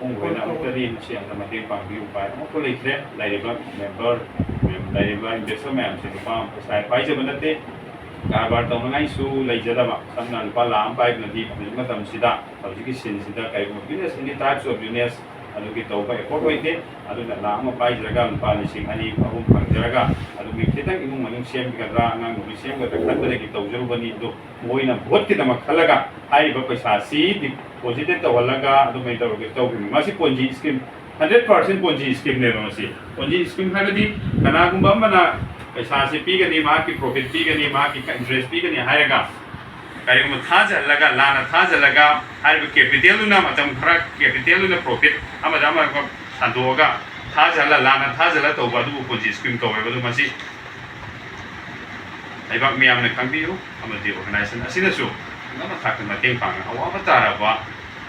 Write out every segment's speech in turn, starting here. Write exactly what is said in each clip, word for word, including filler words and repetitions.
ꯃꯈꯣꯏꯅ ꯑꯃꯨꯛꯇꯗꯤ ꯁꯦꯡꯅ ꯃꯇꯦꯡ ꯄꯥꯡꯕꯤꯌꯨ꯫ ꯎꯄꯥꯏ ꯑꯃꯠꯇ ꯂꯩꯇ꯭ꯔꯦ꯫ ꯂꯩꯔꯤꯕ ꯃꯦꯝꯕꯔ, ꯂꯩꯔꯤꯕ ꯏꯟꯚꯦꯁꯇꯔ ꯃꯌꯥꯝꯁꯦ ꯂꯨꯄꯥ ꯑꯃ ꯄꯩꯁꯥ ꯄꯥꯏꯖꯕ ꯅꯠꯇꯦ, ꯀꯔꯕꯥꯔ ꯇꯧꯅꯉꯥꯏꯁꯨ ꯂꯩꯖꯗꯕ꯫ ꯁꯝꯅ ꯂꯨꯄꯥ ꯂꯥꯈ ꯑꯃ ꯄꯥꯏꯕꯅꯗꯤ ꯍꯧꯖꯤꯛ ꯃꯇꯝꯁꯤꯗ, ꯍꯧꯖꯤꯛꯀꯤ ꯁꯤꯟꯁꯤꯗ ꯀꯔꯤꯒꯨꯝꯕ business, any types of business ꯑꯗꯨꯒꯤ ꯇꯧꯕ effort ꯑꯣꯏꯗꯦ꯫ ꯑꯗꯨꯅ ꯂꯥꯈ ꯑꯃ ꯄꯥꯏꯖꯔꯒ ꯂꯨꯄꯥ ꯂꯤꯁꯤꯡ ꯑꯅꯤ ꯑꯍꯨꯝ ꯐꯪꯖꯔꯒ ꯑꯗꯨꯒꯤ ꯈꯤꯇꯪ ꯏꯃꯨꯡ ꯃꯅꯨꯡ ꯁꯦꯝꯒꯗ꯭ꯔꯥ, ꯑꯉꯥꯡ ꯅꯨꯄꯤ ꯁꯦꯝꯒꯗ꯭ꯔꯥ ꯈꯟꯕꯗꯒꯤ ꯇꯧꯖꯔꯨꯕꯅꯤ꯫ ꯑꯗꯨ ꯃꯣꯏꯅ ꯚꯣꯠꯀꯤꯗꯃꯛ ꯈꯜꯂꯒ ꯍꯥꯏꯔꯤꯕ ꯄꯩꯁꯥꯁꯤ deposited ꯇꯧꯍꯜꯂꯒ ꯑꯗꯨꯃꯥꯏꯅ ꯇꯧꯔꯒ ꯇꯧꯈꯤꯕꯅꯤ꯫ ꯃꯁꯤ Ponzi scheme, hundred percent Ponzi scheme ꯅꯦꯕ ꯃꯁꯤ꯫ Ponzi scheme ꯍꯥꯏꯕꯗꯤ ꯀꯅꯥꯒꯨꯝꯕ ꯑꯃꯅ ꯄꯩꯁꯥꯁꯤ ꯄꯤꯒꯅꯤ, ꯃꯍꯥꯛꯀꯤ profit ꯄꯤꯒꯅꯤ, ꯃꯍꯥꯛꯀꯤ interest ꯄꯤꯒꯅꯤ ꯍꯥꯏꯔꯒ ꯀꯔꯤꯒꯨꯝꯕ ꯊꯥꯖꯍꯜꯂꯒ, ꯂꯥꯟꯅ ꯊꯥꯖꯍꯜꯂꯒ ꯍꯥꯏꯔꯤꯕ capital ꯗꯨꯅ ꯃꯇꯝ ꯈꯔ capital ꯗꯨꯅ profit ꯑꯃꯗ ꯑꯃ ꯁꯟꯗꯣꯛꯑꯒ ꯊꯥꯖꯍꯜꯂ, ꯂꯥꯟꯅ ꯊꯥꯖꯍꯜꯂ ꯇꯧꯕ ꯑꯗꯨꯕꯨ Ponzi scheme ꯀꯧꯋꯦꯕ꯫ ꯑꯗꯨ ꯃꯁꯤ ꯂꯩꯕꯥꯛ ꯃꯤꯌꯥꯝꯅ ꯈꯪꯕꯤꯌꯨ, ꯑꯃꯗꯤ organization ꯑꯁꯤꯅꯁꯨ ꯑꯉꯝꯕ ꯊꯥꯛꯇ ꯃꯇꯦꯡ ꯄꯥꯡꯅ ꯑꯋꯥꯕ ꯇꯥꯔꯕ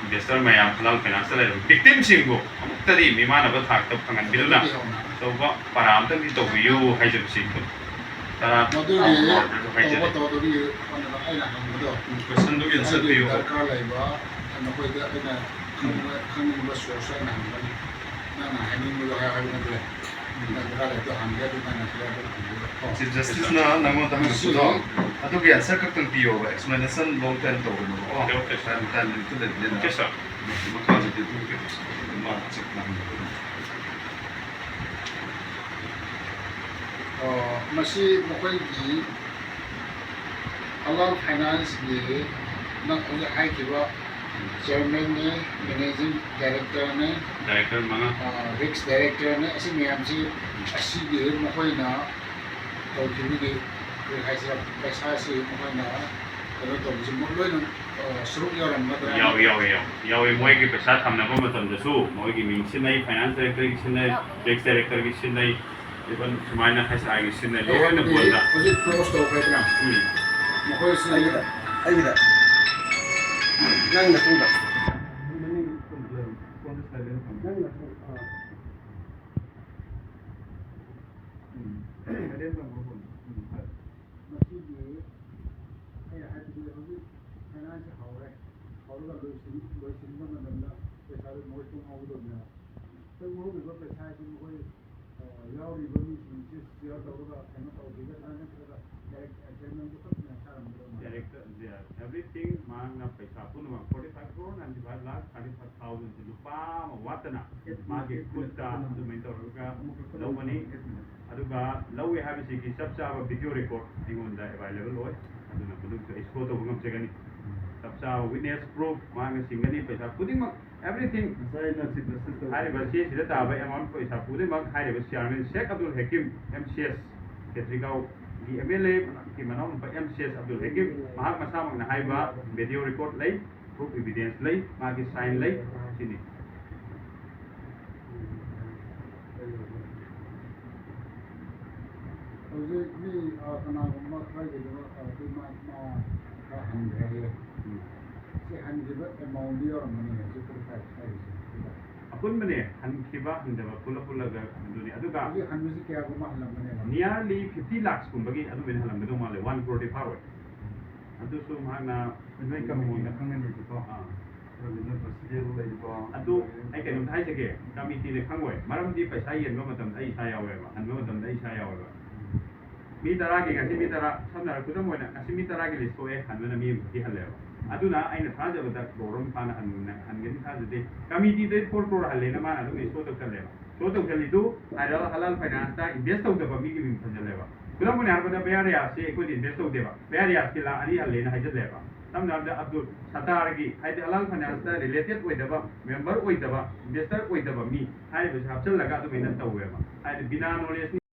investor ꯃꯌꯥꯝ, ꯍꯂꯥꯜ finance ꯇ ꯂꯩꯔꯕ victim ꯁꯤꯡꯕꯨ ꯑꯃꯨꯛꯇꯗꯤ ꯃꯤꯃꯥꯟꯅꯕ ꯊꯥꯛꯇ ꯐꯪꯍꯟꯕꯤꯗꯨꯅ ꯑꯆꯧꯕ ꯄꯔꯥ ꯑꯃꯇꯪꯗꯤ ꯇꯧꯕꯤꯌꯨ ꯍꯥꯏꯖꯕꯁꯤ ꯇꯔꯥ ꯃꯗꯨꯒꯤ ꯍꯥꯏꯖꯔꯤ꯫ ꯇꯧꯕ ꯇꯧꯗꯕꯒꯤ ꯑꯩꯅ ꯍꯪꯕꯗꯣ, question ꯗꯨꯒꯤ answer ꯑꯩꯒꯤ ꯄꯤꯌꯨ꯫ ꯗꯔꯀꯥꯔ ꯂꯩꯕ ꯅꯈꯣꯏꯗ ꯑꯩꯅ ꯈꯪꯅꯤꯡꯕ, ꯈꯪꯅꯤꯡꯕ source ꯑꯩꯅ ꯍꯪꯕꯅꯤ꯫ ꯅꯪꯅ ꯍꯥꯏꯅꯤꯡꯕꯗꯣ ꯍꯥꯏꯌꯣ ꯍꯥꯏꯕ ꯅꯠꯇꯦ꯫ ꯅꯪ ꯗꯔꯀꯥꯔ ꯂꯩꯕꯗꯣ ꯍꯪꯒꯦ, ꯑꯗꯨ ꯅꯪꯅ ꯈꯔ ꯑꯗꯨꯝ ꯍꯪꯕꯤꯔꯣ꯫ ꯀꯣ꯫ Chief Justice ꯅ ꯅꯪꯉꯣꯟꯗ ꯍꯪꯉꯛꯄꯗꯣ, ꯃꯁꯤ ꯑꯗꯨꯒꯤ answer ꯈꯛꯇꯪ ꯄꯤꯌꯣꯕ, explanation long time ꯇꯧꯒꯅꯨꯕꯀꯣ꯫ Okay, okay, sir꯫ Time, time limit ꯂꯩꯕꯅꯤꯅ꯫ Okay, sir꯫ ꯃꯈꯥꯗꯗꯤ ꯑꯗꯨꯝ ꯀꯩꯅꯣ ꯃꯥ ꯆꯤꯞꯅ ꯍꯪꯕꯗꯣ꯫ ꯑ, ꯃꯁꯤ ꯃꯈꯣꯏꯒꯤ ꯍꯂꯥꯜ finance ꯀꯤ ꯅꯪ ꯍꯧꯖꯤꯛ ꯍꯥꯏꯈꯤꯕ chairman ꯅꯦ, managing director ꯅꯦ, director ꯃꯉꯥ꯫ ꯑ, risk director ꯅꯦ, ꯑꯁꯤ ꯃꯌꯥꯝꯁꯤ, ꯑꯁꯤꯒꯤ ꯃꯈꯣꯏꯅ ꯇꯧꯈꯤꯕꯒꯤ, ꯀꯔꯤ ꯍꯥꯏꯁꯤꯔ, ꯄꯩꯁꯥꯁꯤ ꯃꯈꯣꯏꯅ ꯀꯩꯅꯣ ꯇꯧꯕꯁꯤ ꯃꯣꯏ ꯂꯣꯏꯅ, ꯑ, ꯁꯔꯨꯛ ꯌꯥꯎꯔꯝꯒꯗ꯭ꯔꯥ? ꯌꯥꯎꯏ, ꯌꯥꯎꯏ, ꯌꯥꯎꯏ, ꯌꯥꯎꯏ꯫ ꯃꯣꯏꯒꯤ ꯄꯩꯁꯥ ꯊꯝꯅꯕ ꯃꯇꯝꯗꯁꯨ ꯃꯣꯏꯒꯤ ꯃꯤꯡ ꯁꯤꯖꯤꯟꯅꯩ, finance director ꯒꯤ ꯁꯤꯖꯤꯟꯅꯩ, risk director ꯒꯤ ꯁꯤꯖꯤꯟꯅꯩ, even ꯁꯨꯃꯥꯏꯅ ꯍꯩꯁ ꯑꯥꯔꯒꯤ ꯁꯤꯖꯤꯟꯅꯩ, ꯂꯣꯏꯅ ꯑꯩ ꯕꯣꯟꯗ꯫ ꯍꯧꯖꯤꯛ close ꯇꯧꯈ꯭ꯔꯦꯗꯅ꯫ ꯎꯝ꯫ ꯃꯈꯣꯏꯁꯤ ꯑꯩꯒꯤꯗ, ꯑꯩꯒꯤꯗ꯫ ꯅꯪ ꯅꯇꯨꯡꯗ꯫ ꯅꯪ ꯅꯇꯨꯡ, ꯑꯥ꯫ ꯎꯝ꯫ ꯃꯁꯤꯒꯤ ꯑꯩꯅ ꯍꯥꯏꯕꯗꯤ ꯍꯧꯖꯤꯛ finance ꯍꯧꯔꯦ꯫ ꯂꯣꯏꯁꯤꯟ- ꯂꯣꯏꯁꯤꯟꯕ ꯃꯇꯝꯗ ꯄꯩꯁꯥꯗꯨ ꯃꯈꯣꯏ ꯇꯨꯡꯍꯧꯒꯗꯕꯅꯦꯕ꯫ ꯇꯨꯡꯍꯧꯔꯤꯕ ꯄꯩꯁꯥꯁꯤ ꯃꯈꯣꯏ, ꯑ, ꯌꯥꯎꯔꯤꯕ ꯃꯤꯁꯤꯡꯁꯤ ꯁꯤꯌꯔ ꯇꯧꯔꯒ ꯀꯩꯅꯣ ꯇꯧꯈꯤꯒꯗ꯭ꯔꯥ ꯅꯠꯇ꯭ꯔꯒ ꯗꯥꯏꯔꯦꯛ ꯑꯦꯒ꯭ꯔꯤꯃꯦꯟꯗꯨ ꯈꯛ ꯁꯥꯔꯝꯒꯗꯕ ꯃꯥꯜꯂꯤ? Director, everything, ꯃꯍꯥꯛꯅ ꯄꯩꯁꯥ ꯄꯨꯝꯅꯃꯛ forty five crore ninety five lakh thirty five thousand ꯁꯤ ꯂꯨꯄꯥ ꯑꯃ ꯋꯥꯠꯇꯅ ꯃꯥꯒꯤ ꯈꯨꯠꯇ ꯑꯗꯨꯃꯥꯏꯅ ꯇꯧꯔꯒ ꯂꯧꯕꯅꯤ꯫ ꯑꯗꯨꯒ ꯂꯧꯋꯦ ꯍꯥꯏꯕꯁꯤꯒꯤ ꯆꯞ ꯆꯥꯕ ꯚꯤꯗꯤꯑꯣ ꯔꯦꯀꯣꯔꯗ ꯑꯩꯉꯣꯟꯗ ꯑꯦꯚꯥꯏꯂꯦꯕꯜ ꯑꯣꯏ꯫ ꯑꯗꯨꯅ ꯃꯗꯨꯁꯨ ꯑꯩ ꯁꯣ ꯇꯧꯕ ꯉꯝꯖꯒꯅꯤ꯫ ꯆꯞ ꯆꯥꯕ ꯋꯤꯠꯅꯦꯁ, ꯄ꯭ꯔꯨꯐ, ꯃꯍꯥꯛꯅ ꯁꯤꯡꯒꯅꯤ꯫ ꯄꯩꯁꯥ ꯈꯨꯗꯤꯡꯃꯛ, ꯑꯦꯚ꯭ꯔꯤꯊꯤꯡ꯫ ꯉꯁꯥꯏ ꯑꯩꯅ ꯆꯤꯞ ꯃꯤꯅꯤꯁꯇꯔ ꯍꯥꯏꯔꯤꯕ ꯆꯦꯁꯤꯗ ꯇꯥꯕ ꯑꯦꯃꯥꯎꯟ, ꯄꯩꯁꯥ ꯈꯨꯗꯤꯡꯃꯛ ꯍꯥꯏꯔꯤꯕ ꯆꯤꯌꯥꯔꯃꯦꯟ ꯁꯦꯛ Abdul ꯍꯦꯀꯤꯝ, M C S, ꯈꯦꯇ꯭ꯔꯤꯒꯥꯎꯒꯤ M L ꯑꯦꯒꯤ ꯃꯅꯥꯎꯅꯨꯄꯥ ꯑꯦꯝ ꯁꯤ ꯑꯦꯁ ꯑꯕꯗꯨꯜ ꯍꯦꯀꯤꯝ, ꯃꯍꯥꯛ ꯃꯁꯥꯃꯛꯅ ꯍꯥꯏꯕ ꯚꯤꯗꯤꯑꯣ ꯔꯦꯀꯣꯔꯗ ꯂꯩ, ꯄ꯭ꯔꯨꯐ ꯏꯚꯤꯗꯦꯟꯁ ꯂꯩ, ꯃꯥꯒꯤ ꯁꯥꯏꯟ ꯂꯩ꯫ ꯁꯤꯅꯤ꯫ ꯍꯧꯖꯤꯛ ꯃꯤ, ꯑ, ꯀꯅꯥꯒꯨꯝꯕ ꯈꯔꯒꯤꯗꯃꯛ ꯇꯧꯔꯗꯤ ꯃꯥ, ꯃꯥ ꯈꯔ ꯍꯟꯈ꯭ꯔꯦ ꯍꯥꯏꯌꯦ꯫ ꯎꯝ꯫ ꯁꯤ ꯍꯟꯈꯤꯕ ꯑꯦꯃꯥꯎꯟꯗꯤ ꯌꯧꯔꯝꯒꯅꯤ ꯍꯧꯖꯤꯛ ꯐꯣꯔꯇꯤ ꯐꯥꯏꯚ ꯍꯥꯏꯔꯤꯁꯦ꯫ ꯑꯄꯨꯟꯕꯅꯦ, ꯍꯟꯈꯤꯕ ꯍꯟꯊꯕ ꯄꯨꯂꯞ ꯄꯨꯜꯂꯒ ꯑꯗꯨꯅꯤ꯫ ꯑꯗꯨꯒ ꯍꯧꯖꯤꯛ ꯍꯟꯕꯁꯤ ꯀꯌꯥꯒꯨꯝꯕ ꯍꯜꯂꯝꯒꯅꯦꯕ? Nearly fifty lakhs ꯀꯨꯝꯕꯒꯤ ꯑꯗꯨꯃꯥꯏꯅ ꯍꯜꯂꯝꯒꯗꯧ ꯃꯥꯜꯂꯦ, ꯋꯥꯟ ꯀ꯭ꯔꯣꯔꯗꯤ ꯐꯥꯔꯣꯏ꯫ ꯑꯗꯨꯁꯨ ꯃꯍꯥꯛꯅ ꯅꯣꯏ ꯀꯝꯃꯤꯇꯤꯅ ꯈꯪꯒꯅꯤꯕꯀꯣ꯫ ꯑꯥ꯫ ꯑꯗꯨ ꯑꯩ ꯀꯩꯅꯣꯝꯇ ꯍꯥꯏꯖꯒꯦ, ꯀꯃꯤꯇꯤꯅ ꯈꯪꯉꯣꯏ꯫ ꯃꯔꯝꯗꯤ ꯄꯩꯁꯥ ꯌꯦꯟꯕ ꯃꯇꯝꯗ ꯑꯩ ꯏꯁꯥ ꯌꯥꯎꯋꯦꯕ, ꯍꯟꯕ ꯃꯇꯝꯗ ꯑꯩ ꯏꯁꯥ ꯌꯥꯎꯋꯦꯕ꯫ ꯃꯤ ꯇꯔꯥꯒꯤ, ꯉꯁꯤ ꯃꯤ ꯇꯔꯥ, ꯁꯝꯅ ꯍꯥꯏꯔꯕꯗ ꯈꯨꯗꯝ ꯑꯣꯏꯅ ꯉꯁꯤ ꯃꯤ ꯇꯔꯥꯒꯤ ꯂꯤꯁ ꯊꯣꯛꯑꯦ, ꯍꯟꯕꯅ ꯃꯤ ꯑꯃꯈꯛꯀꯤ ꯍꯜꯂꯦꯕ꯫ ꯑꯗꯨꯅ ꯑꯩꯅ ꯊꯥꯖꯕꯗ ꯀ꯭ꯔꯣꯔ ꯑꯃ ꯐꯥꯅ ꯍꯟ-, ꯍꯟꯒꯅꯤ ꯊꯥꯖꯗꯦ꯫ ꯀꯃꯤꯇꯤꯗ ꯐꯣꯔ ꯀ꯭ꯔꯣꯔ ꯍꯜꯂꯦꯅ ꯃꯥꯅ ꯑꯗꯨꯝ ꯏꯁꯣ ꯇꯧꯁꯜꯂꯦꯕ꯫ ꯁꯣ ꯇꯧꯁꯜꯂꯤꯗꯨ ꯍꯥꯏꯔ ꯍꯂꯥꯜ ꯐꯥꯏꯅꯥꯟꯁꯇ ꯏꯟꯚꯦꯁ ꯇꯧꯗꯕ ꯃꯤꯒꯤ ꯃꯤꯡ ꯊꯝꯖꯜꯂꯦꯕ꯫ ꯈꯨꯗꯝ ꯑꯣꯏꯅ ꯍꯥꯏꯔꯕꯗ ꯕꯌꯥ ꯔꯤꯌꯥꯁꯁꯦ ꯑꯩꯈꯣꯏꯗ ꯏꯟꯚꯦꯁ ꯇꯧꯗꯦꯕ, ꯕꯌꯥ ꯔꯤꯌꯥꯁꯀꯤ ꯂꯥꯛ ꯑꯅꯤ ꯍꯜꯂꯦꯅ ꯍꯥꯏꯖꯜꯂꯦꯕ꯫ ꯁꯝꯅ ꯍꯥꯏꯔꯕꯗ ꯑꯕꯗꯨꯜ ꯁꯇꯥꯔꯒꯤ, ꯍꯥꯏꯗꯤ ꯍꯂꯥꯜ ꯐꯥꯏꯅꯥꯟꯁꯇ ꯔꯤꯂꯦꯇꯦꯠ ꯑꯣꯏꯗꯕ, ꯃꯦꯝꯕꯔ ꯑꯣꯏꯗꯕ, ꯏꯟꯚꯦꯁꯇꯔ ꯑꯣꯏꯗꯕ ꯃꯤ ꯍꯥꯏꯔꯤꯕꯁꯤ ꯍꯥꯞꯆꯜꯂꯒ ꯑꯗꯨꯃꯥꯏꯅ ꯇꯧꯋꯦꯕ꯫ ꯍꯥꯏꯗꯤ ꯕꯤꯅꯥ ꯅꯣꯂꯦꯖ